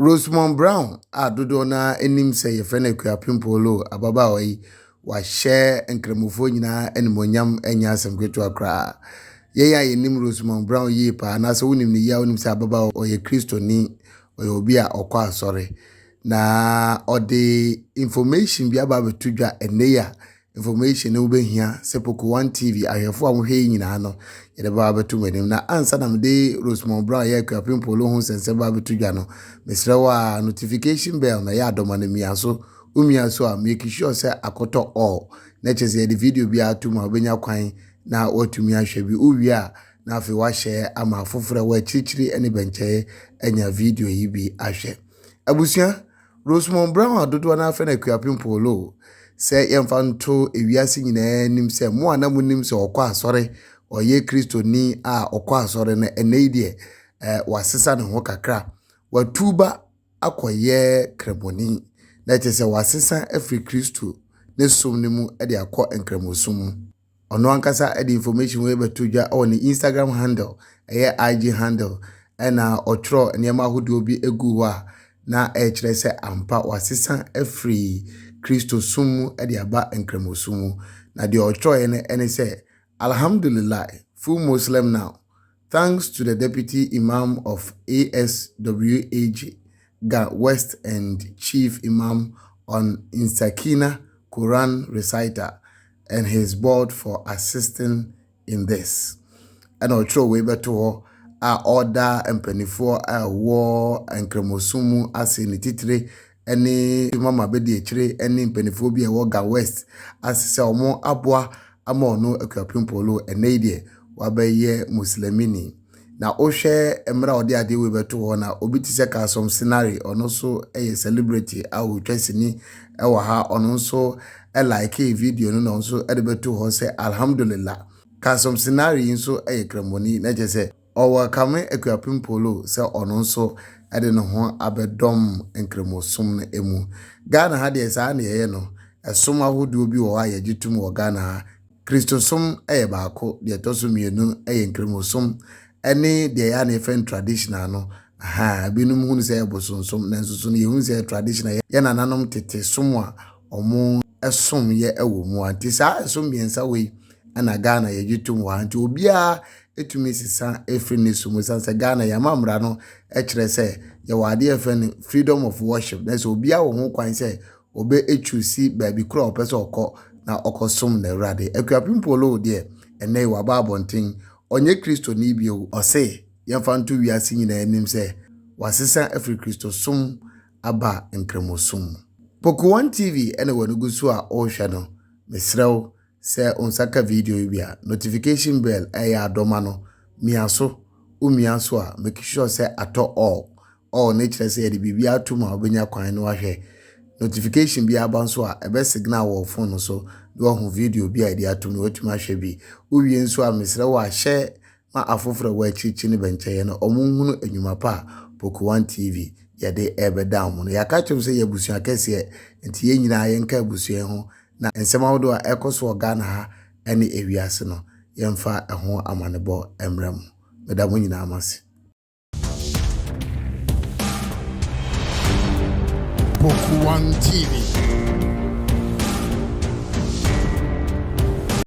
Rosemond Brown a dodoɔ no ara nim sɛ yɛfrɛ no Akuapem Polo ababaawa yi, wahyɛ Nkramofoɔ nyinaa animuonyam nyɛ asɛm ketewa koraa. Yɛn a yɛnim Rosemond Brown yie paa anaasɛ wonim no yie a wonim sɛ ababaawa ɔyɛ Kristoni, ɔyɛ obi a ɔkɔ asɔre. Na ɔde information bi aba abɛto dwa ɛnnɛ yi a information no wobɛhia sɛ Poku One TV ahwɛfoɔ a mohwɛ yi nyinaa no yɛde ba abɛto mo anim. Na ansa na mede Rosemond Brown yɛ Akuapem Polo ho nsɛnsɛm ba abɛto dwa no, mesrɛ wo a notification bell na ɛyɛ adɔma no mia so. Womia so a make sure sɛ akɔtɔ all na kyerɛ sɛ yɛde video bi ato mu a wobɛnya kwan na watumi ahwɛ bi. Wowie a na afei wahyɛ ama afoforɔ a ɛwɔ akyirikyiri ne bɛnkyɛe anya video yi bi ahwɛ. Abusua, Rosemond Brown a dodoɔ no afrɛ no Akuapem Polo sɛ yɛmfa nto ewiase nyinaa anim sɛ mo a na monim sɛ ɔkɔ asɔre, ɔyɛ Kristoni a ɔkɔ asɔre no, ɛnnɛ yi deɛ eh, wasesa ne ho kakra. Watuba akɔyɛ Kramoni. Na kyerɛ sɛ wasesa afiri Kristo ne som no mu de akɔ Nkramosom mu. Ɔno ankasa de information wei bɛto dwa wɔ ne Instagram handle, ɛyɛ IG handle, ɛna ɔtwerɛ nneɛma ahodoɔ bi gu hɔ a na ɛrekyerɛ sɛ ampa wasesa afiri Kristosom mu de aba Nkramosom mu. Na deɛ ɔtwerɛeɛ no ne sɛ, Alhamdulillah, full Muslim now. Thanks to the Deputy Imam of ASWAG, Ga West and Chief Imam on Nsakina Quran Reciter and his board for assisting in this. Ɛna ɔtwerɛ wei bɛto hɔ a ɔda mpanimfoɔ a ɛwɔ Nkramosom mu ase ne titire ne Mama bɛdi akyire ne mpanimfoɔ bi a ɛwɔ Ga West ase sɛ wɔn aboa ama ɔno Akuapem Polo ɛnɛ yi deɛ wabɛyɛ Muslimini. Na wohwɛ mmerɛ a ɔde adeɛ wei bɛto hɔ na obi te sɛ Kasom Sinari, ɔno nso yɛ celebrity a ɔtwa sini wɔ ha, ɔno nso like video no na ɔno nso de bɛto hɔ sɛ Alhamdulillah. Kasom Sinari yi nso yɛ Kramoni na kyerɛ sɛ ɔwɔ kame Akuapem Polo sɛ ɔno nso de ne ho abɛdɔm Nkramosom no mu. Ghana ha deɛ saa na yɛyɛ no, ɛsom ahodoɔ bi wɔ hɔ a yɛgye tom wɔ Ghana ha. Kristosom yɛ baako, deɛ ɛtɔ so mmienu yɛ Nkramosom ne deɛ yɛ a na yɛfrɛ no traditional no. Aha, ebinom hunu sɛ ɛyɛ bosonsom, nanso so no yɛhunu sɛ ɛyɛ traditional. Yɛ nananom tete som a wɔn som yɛ wɔ mu a. Nti saa ɛsom mmiɛnsa wei na Ghana yɛgye tom wɔ ha. Nti obiara tumi sesa firi ne som mu ɛsiane sɛ Ghana yɛn amammerɛ no kyerɛ sɛ yɛwɔ adeɛ a yɛfrɛ no freedom of worship. Na sɛ obiara wɔ ho kwan sɛ ɔbɛ choose baabi koro a ɔpɛ sɛ ɔkɔ na ɔkɔsom n'Awurade. Akuapem Polo deɛ ɛnnɛ yi waba abɔnten, ɔnyɛ Kristoni bio. Ɔse yɛmfa nto wiase nyinaa anim sɛ wasesa afiri Kristosom aba Nkramosom mu. Poku One TV ɛna w'ani gu so a ɔrehwɛ no, mesrɛ wo sɛ wo nsa ka video yi bi a, notification bell ɛyɛ adɔma no, mia so. Womia so a, make sure sɛ atɔ all. All ne kyerɛ sɛ yɛde biribi ato mu a wobɛnya kwan no ahwɛ. Notification bi aba nso a, ɛbɛ signal wɔ phone no so na wahu video bi a yɛde ato mu na watumi ahwɛ bi. Wowie nso a, mesrɛ wo a hyɛ ma afoforɔ a ɛwɔ akyirikyiri ne bɛnkyɛeɛ no, ɔmo nhunu nnwuma pa a Poku One TV yɛde ɛrebɛda wɔn no. Yɛaka kyerɛ sɛ yɛ abusua kɛseɛ, nti yɛn nyinaa yɛnka abusua yi ho na nsɛm ahodoɔ a ɛkɔ so wɔ Ghana ha ne ewiase no, yɛmfa ɛho amanebɔ mmerɛ mo. Meda mo nyinaa mo ase. Poku One TV.